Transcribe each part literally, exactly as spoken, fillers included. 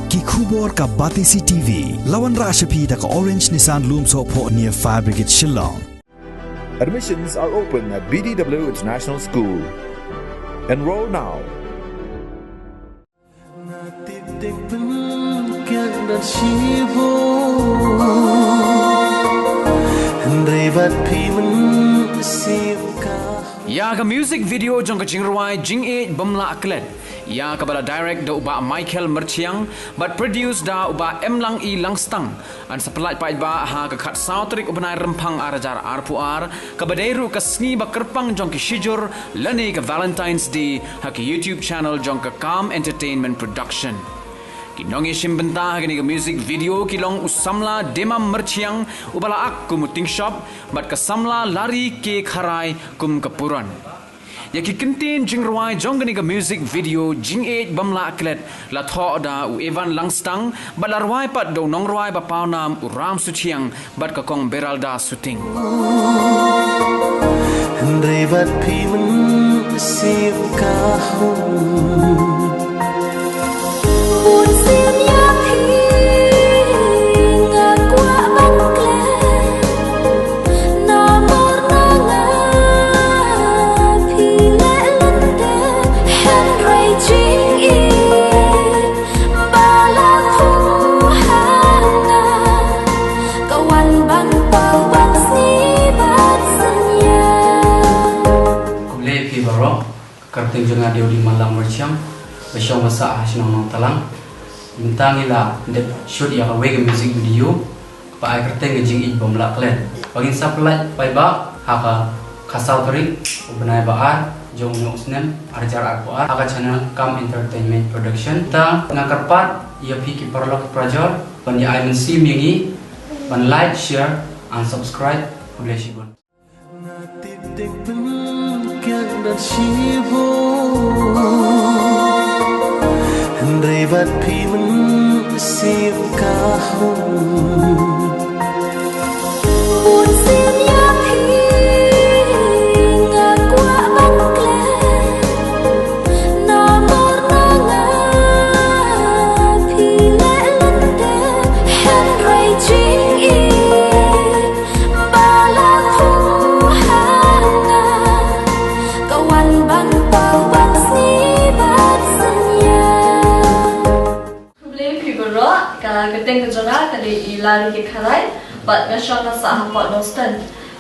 Ki khubor ka Batesi T V. La wanrah sha phi da ka Orange Nissan Lumsohphoh near Fire Brigade Shillong. Admissions are open at B D W International School. Enroll now. Ïa ka music video jong ka jingrwai Jingïeit Bym Lah Klet, ïa kaba la direct da u Bah Michael Myrthiang bad produce da u Bah Emlang E Langstang, yn sa pyllait paidbah ha ka khatsaw tarik u bnai Rymphang ar hajar arphew ar, kaba dei ruh ka sngi ba kyrpang jong ki shijur lane ka Valentine's Day ha ka YouTube channel jong ka Calm Entertainment Production. Ki nongïashim bynta ha kane ka music video ki long u samla Demam Myrthiang uba la ak kum u Tingshop, bad ka samla Lari K Kharai kum ka Puron. Ïa ki kyntien jingrwai jong kane ka music video Jingïeit Bym Lah Klet la thoh da u Evan Langstang bad la rwai pat da u nongrwai ba pawnam u Ram Suthiang bad ka Kong Beralda Suting. Khublei phi baroh. Kyrteng jong nga dei u Demam Myrthiang, ba shong ba sah ha shnong Nongtalang. Mynta ngi la dep shoot ïa kawei ka music video ba ai kyrteng ka Jingïeit Bym Lah Klet, ba ngin sa pyllait paidbah ha ka khatsaw tarik u bnai ba ar jong une u snem ar hajar arphew ar ha ka channel Calm Entertainment Production. Te nga kyrpad ïa phi ki paralok ki parajor ban ïa ai mynsiem ïa ngi, ban like, share and subscribe. Khublei shibun. Khublei phi baroh, ka kyrteng ka jong nga ka dei i Lari K Kharai, bad nga shong nga sah ha Port Nongstoiñ.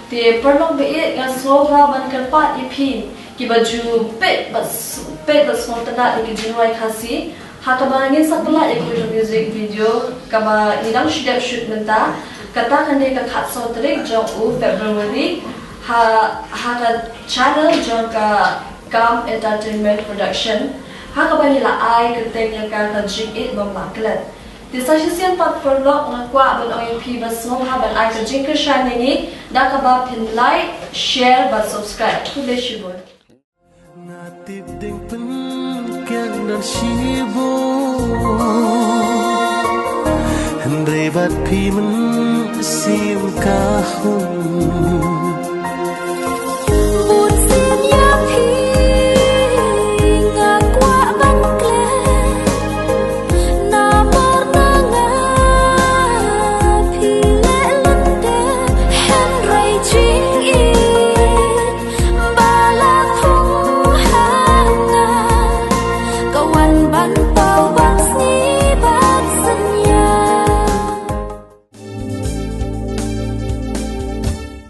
Te paralok ba ïeit, nga sngewbha ban kyrpad ïa phi kiba ju peit bad s-, peit bad sngewtynnat ïa ki jingrwai Khasi, ha kaba ngin sa pyllait ïa ka music video kaba ngi dang shu dep shoot mynta, kata ka dei ka khatsaw tarik jong u February, ha, ha ka channel jong ka Calm Entertainment Production, ha kaba ngi la ai kyrteng ïa ka ka Jingïeit Bym Lah Klet. Te sa shisien pat paralok, nga kwah ban ong ïa phi ba sngewbha ban ai ka jingkyrshan ïa ngi da kaba phin like, share bad subscribe. Khublei shibun.